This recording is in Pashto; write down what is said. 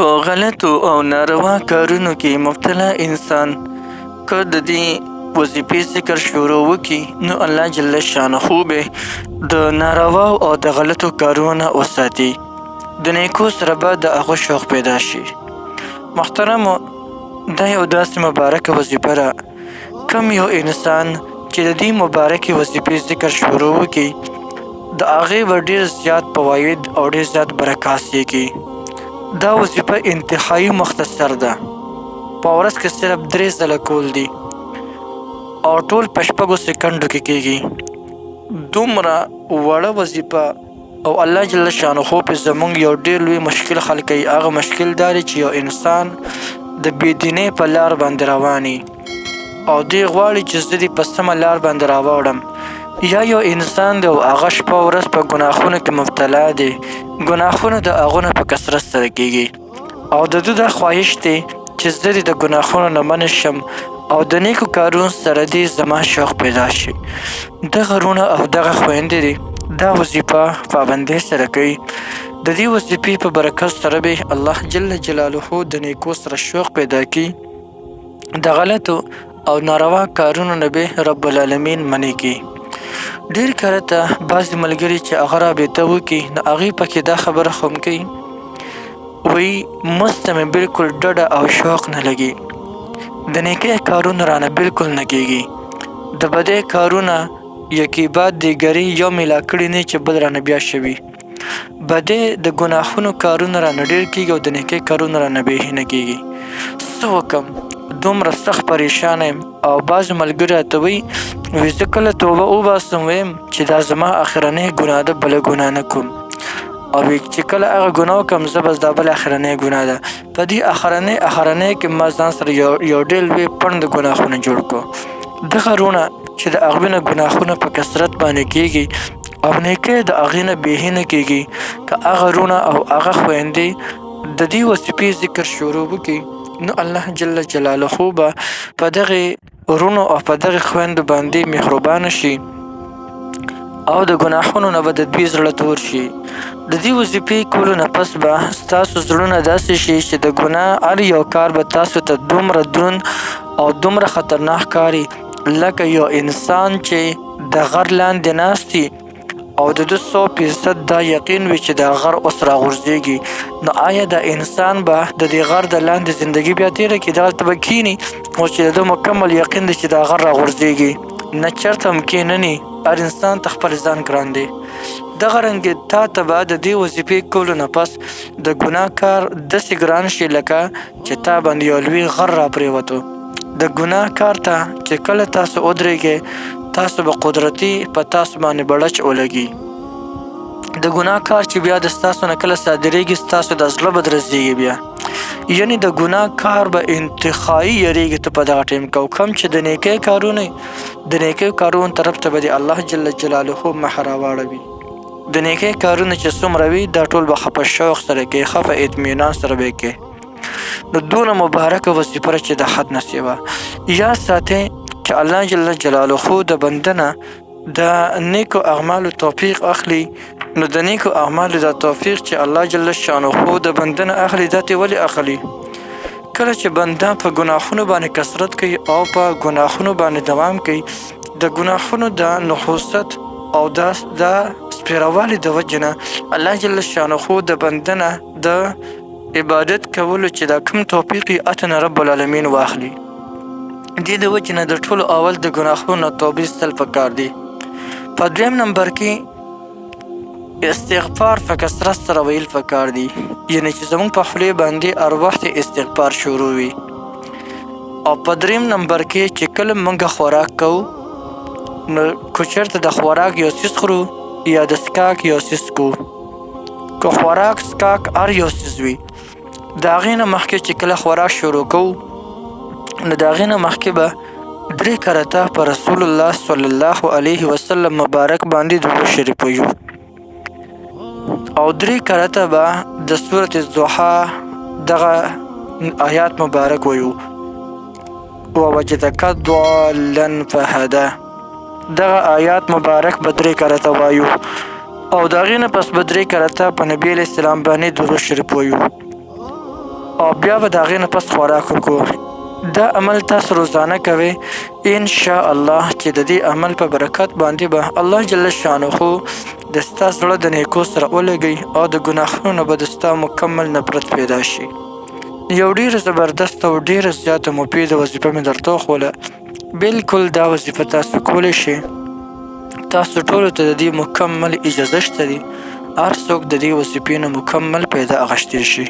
په غلطو او ناروا کارونو کې مبتلا انسان که د دې وظیفې ذکر شروع وکړي، نو الله جل شانه به د ناروا او د غلطو کارونو نه وساتي، د نیکو سره به د هغو شوق پیدا شي. محترمو، دا یو داسې مبارکه وظیفه ده، کوم یو انسان چې د دې مبارکې وظیفې ذکر شروع وکړي، د هغې به ډېر زیات فواید او ډېر زیات برکات کېږي. دا وظیفه انتهایی مختصر ده، په ورځ کې صرف 3 ځله کول دي او ټول په 6 سیکنډو کې کېږي. دومره وړه وظیفه او الله جل شانه په زمونږ یو ډېر لوی مشکل حل کوي. هغه مشکل دا دی چې یو انسان د بې دینۍ په لار باندې رواني او دی غواړي چې زه دې په سمه لار باندې راواوړم، یا یو انسان دی او هغه شپه ورځ په ګناهونو کې مبتلا دی، ګناهونه د هغو نه په کثرت سره کېږي او د ده دا خواهش دی چې زه دې د ګناهونو نه منع شم او د نیکو کارونو سره دې زما شوق پیدا شي. دغه وروڼه او دغه خویندې دې دا وظیفه پابندۍ سره کوي. د دې وظیفې په برکت سره به الله جل جلاله د نیکو سره شوق پیدا کړي، د غلطو او ناروا کارونو نه به رب العالمین منع کړي. ډېر کرته بعضې ملګري چې هغه رابطه وکړي، نو هغې پکې دا خبره هم کوي، وایي مزد ته مې بالکل ډډه او شوق نه لګي، د نیکۍ کارونه رانه بالکل نه کېږي، د بدۍ کارونه یکی بعد دیګري یو مې لا کړي نه چې بل رانه بیا شوي، بدۍ د ګناهونو کارونه رانه ډېر کېږي او د نیکۍ کارونه رانه بیخي نه کېږي. څه وکړم، دومره سخت پریشان یم. او بعضې ملګري راته وایي، وایي زه کله توبه وباسم وایم چې دا زما اخرنۍ ګناه ده، بله ګناه نه کوم، او چې کله هغه ګناه وکړم زه بس دا بله اخرنۍ ګناه ده. په دې اخرنۍ کې ما ځان سره یو ډېر لوی پڼ د ګناهونه جوړ کړو. دغه وروڼه چې د هغوی نه ګناهونه په کثرت باندې کېږي او نیکۍ د هغې نه بیخي نه کېږي، که هغه وروڼه او هغه خویندې د دې وظیفې ذکر شروع وکړي، نو الله جل جلاله به په دغې وروڼو او په دغې خویندو باندې مهربانه شي او د ګناهونو نه به د دوی زړه تور شي. د دې وظیفې کولو نه پس به ستاسو زړونه داسې شي چې د ګناه هر یو کار به تاسو ته دومره دروند او دومره خطرناک ښکاري لکه یو انسان چې د غر لاندې ناست وي او د ده 100% دا یقین وي چې دا غر اوس راغورځېږي، نو آیا دا انسان به د دې غر د لاندې زندګي بیا تېره کړي؟ دغلته به کښېني اوس چې د ده مکمل یقین دی چې دا غر راغورځېږي، نه چېرته هم کښېنني. هر انسان ته خپل ځان ګران دی. دغه رنګ تا ته به د دې وظیفې کولو نه پس د ګناه کار داسې ګران شي لکه چې تا باندې یو لوی غر راپرېوتو. د ګناه کار ته چې کله تاسو ودرېږئ، تاسو به قدرتي په تاسو باندې بړچ ولګي. د ګناه کار چې بیا د ستاسو نه کله صادرېږي، ستاسو د زړه به درزېږي بیا، یعنی د ګناه کار به انتخایي یریږي ته په دغه ټایم کې. او کوم چې د نیکۍ کارونه، د نیکۍ کارونو طرف ته به د الله جل جلاله مخ راواړوي. د نیکۍ کارونه چې څومره وي، دا ټول به ښه په شوق سره کوي، ښه په اطمینان سره به یې کوي. نو دونه مبارکه وظیفه چې د حد نه سیوا یا ساتئ چې الله جل جلاله د بنده نه د نیکو اعمالو توفیق اخلي. نو د نیکو اعمالو دا توفیق چې الله جل شانه د بنده نه اخلي، دا ترې ولې اخلي؟ کله چې بنده په ګناهونو باندې کثرت کوي او په ګناهونو باندې دوام کوي، د ګناهونو د نحوست او د سپېروالي د وجې نه الله جل شانه د بنده نه د عبادت کولو چې دا کوم توفیق یې اتنه رب العالمین واخلي. دې د وجې نه د ټولو اول د ګناهونو توبې ایستل پکار دي. په دویم نمبر کې استغفار په کثرت سره ویل پکار دي، یعنی چې زموږ په خولې باندې هر وخت استغفار شروع وي. او په دریم نمبر کې چې کله موږ خوراک کوو، نو که چېرته د خوراک یو څیز خورو یا د څښاک یو څیز کوو، که خوراک څښاک هر یو څیز وي، د هغې نه مخکې چې کله خوراک شروع کوو، نو د هغې نه مخکې به 3 کرته په رسول الله صلی الله علیه وسلم مبارک باندې درود شریف وایو، او 3 کرته به د سورة الضحی دغه آیات مبارک وایو، ووجدک ضالا فهدا. دغه آیات مبارک به 3 کرته وایو، او د هغې نه پس به 3 کرته په نبي علیه السلام باندې درود شریف وایو. او بیا به د هغې نه پس خوراک وکړو. دا عمل تاسو روزانه کوئ، ان شاء الله چې د دې عمل په برکت باندې به الله جل شانه د ستا زړه د نیکو سره ولګي او د ګناهونو نه به د ستا مکمل نفرت پیدا شي. یو ډیره زبردسته او ډیره زیاته مفیده وظیفه مې درته وښوله. بالکل دا وظیفه تاسو کولی شئ. تاسو ټولو ته د دې مکمل اجازه شته دي، هر څوک د دې وظیفې نه مکمل پیدا اخیستی شي.